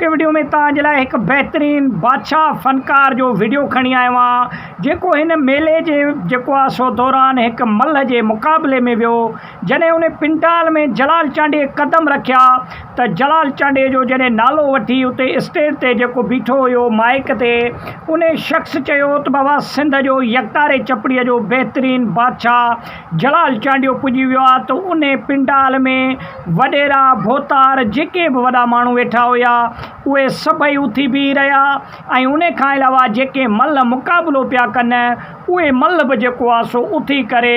اڄوڪي وڊيو ۾ توهان جي لاء هڪ بهترين بادشاهه فنڪار جو وڊيو کڻي آيو آهيان جيڪو هن ميلي جي جيڪو آهي سو دوران هڪ ملهه جي مقابلي ۾ ويو جڏهن ان پنڊال ۾ جلال چانڊيي قدم رکيا ته جلال چانڊيي جو جڏهن نالو وٺي اتي اسٽيج تي جيڪو بيٺو هيو مائيڪ تي ان شخص چيو ته بابا سنڌ جو يڪتاري چپڙي جو بهترين بادشاهه جلال چانڊيو پڄي ويو آ ته انهي پنڊال ۾ وڏيرا، ڀوتار جيڪي به وڏا ماڻهو ويٺا هيا اهي سڀئي اٿي بيهي رهيا ۽ انهي کان علاوه جيڪي ملهه مقابلو پيا ڪن اهي ملهه به جيڪو آ سو اٿي ڪري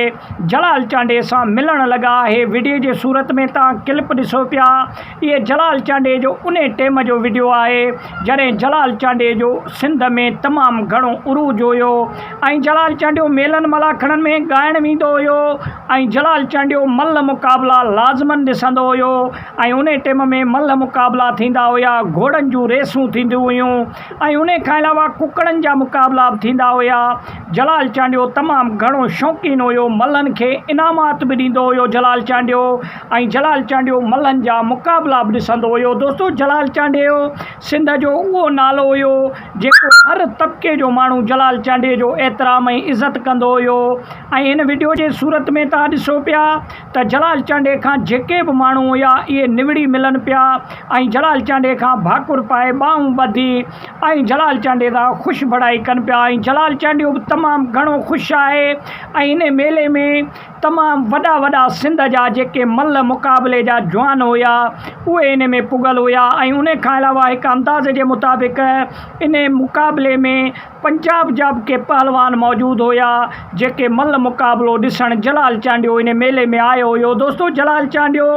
جلال چانڊيي سان ملڻ لڳا. هي وڊيو جي صورت ۾ توهان ڪلپ ڏسو پيا اهي جلال چانڊيي جو انهي ٽيم جو وڊيو آهي جڏهن جلال چانڊيي جو سنڌ ۾ تمام گهڻو عروج هيو ۽ جلال چانڊيو ميلن ملاکڙن ۾ ڳائڻ ويندو هيو ۽ جلال چانڊيو ملهه مقابلا لازمن ڏسندو هيو ۽ انهي ٽيم ۾ ملهه مقابلا ٿيندا هيا گهوڙن جون ريسون ٿينديون هيون ۽ انهي کان علاوه ڪڪڙن جا مقابلا به ٿيندا هيا جلال چانڊيو تمام گهڻو شوقين هيو ملهن کي انعامات به ڏيندو هيو جلال چانڊيو ۽ جلال چانڊيو ملهن جا مقابلا به ڏسندو هيو دوستو جلال چانڊيو سنڌ جو اهو نالو هيو جيڪو هر طبقي جو ماڻهو جلال چانڊيي جو احترام ۽ عزت ڪندو هيو ۽ هن وڊيو جي صورت ۾ توهان ڏسو پيا ته جلال چانڊيي کان جيڪي به ماڻهو هيا اهي نوڙي ملن پيا ۽ جلال چانڊيي کان ڀاڪر پائي ٻانهون ٻڌي ۽ جلال چانڊيي سان خوش بڙائي ڪن پيا ۽ جلال چانڊيو به تمام گهڻو خوش آهي ۽ انهي ميلي ۾ تمام وڏا وڏا سنڌ جا جيڪي ملهه مقابلي جا جوان هيا اهي ان ۾ پڳل هيا ۽ ان کان علاوه هڪ اندازي جي مطابق ان مقابلي ۾ پنجاب جا به ڪي پهلوان موجود هيا جيڪي ملهه مقابلو ڏسڻ جلال چانڊيو ان ميلي ۾ آيو هيو دوستو جلال چانڊيو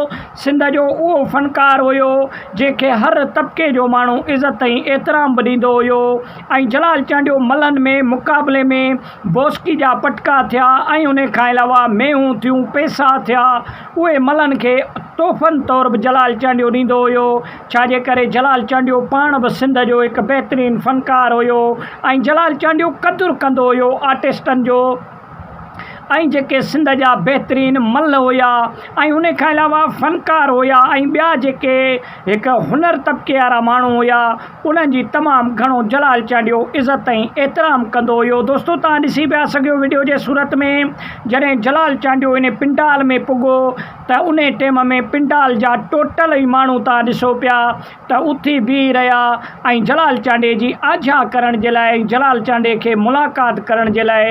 سنڌ جو اهو فنڪار هيو جنهن کي هر طبقي جو ماڻهو عزت ۽ احترام به ڏيندو هيو ۽ جلال چانڊيو ملهن ۾ مقابلي ۾ بوسڪي جا پٽڪا ٿيا ۽ ان کان علاوه مينهون ٿيون، پئسا ٿيا، اهي ملن کي تحفن طور به جلال چانڊيو ڏيندو هيو، ڇا جي ڪري جلال چانڊيو پاڻ به سنڌ جو هڪ بهترين فنڪار هيو ۽ جلال چانڊيو قدر ڪندو هيو آرٽسٽن جو ۽ جيڪي سنڌ جا بهترين ملهه هيا ۽ ان کان علاوه فنڪار هيا ۽ ٻيا جيڪي هڪ هنر طبقي وارا ماڻهو هيا انهن جي تمام گهڻو جلال چانڊيو عزت ۽ احترام ڪندو هيو دوستو توهان ڏسي پيا سگهيو وڊيو جي صورت ۾ جڏهن جلال چانڊيو انهي پنڊال ۾ پڳو ته انهي ٽيم ۾ پنڊال جا ٽوٽل ئي ماڻهو توهان ڏسو پيا ته اٿي بيهي رهيا ۽ جلال چانڊيي جي آجيان ڪرڻ جي لاء ۽ جلال چانڊيي کي ملاقات ڪرڻ جي لاء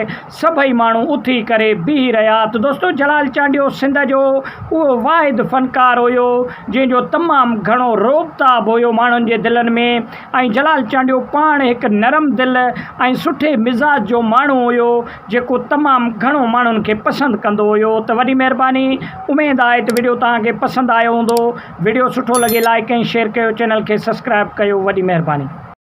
سڀئي ماڻهو اٿي ڪري بيهي رهيا ته دوستو جلال چانڊيو سنڌ جو اهو واحد فنڪار هيو جنهن جو تمام گهڻو رعب تاب هيو ماڻهن جي دلن ۾ ۽ جلال چانڊيو پاڻ هڪ نرم دل ۽ سٺي مزاج جو ماڻهو هيو جيڪو تمام گهڻو ماڻهن کي پسند ڪندو هيو ته وڏي مهرباني اميد آهي ته وڊيو توهان کي پسند آيو هوندو وڊيو سٺو لڳي لائڪ ۽ شيئر ڪيو چينل کي سبسڪرائب ڪيو وڏي مهرباني.